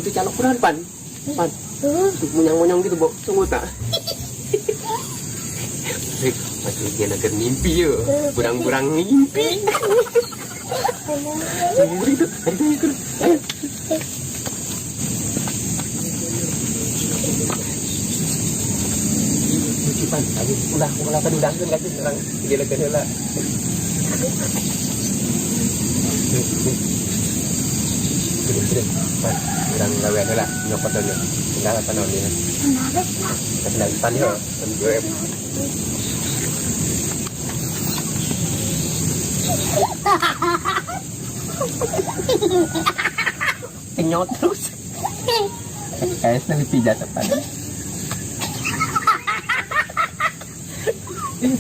Itu calok kurang pan. Pan. Itu monyong-monyong gitu, Bo. Tunggu tak? Masih dia nak mimpi ya. Burang-burang mimpi. Itu, itu, itu. Ayo. Lucu pan, tadi ulah ulah kan udangkeun ka sih urang digelekeun heula. Terus terus, pan, urang gawean heula nyokot heula. Tinggal apa naon ieu? Sendal pan ya, pan gue. Kenyot terus. Kayaknya dipijat apa?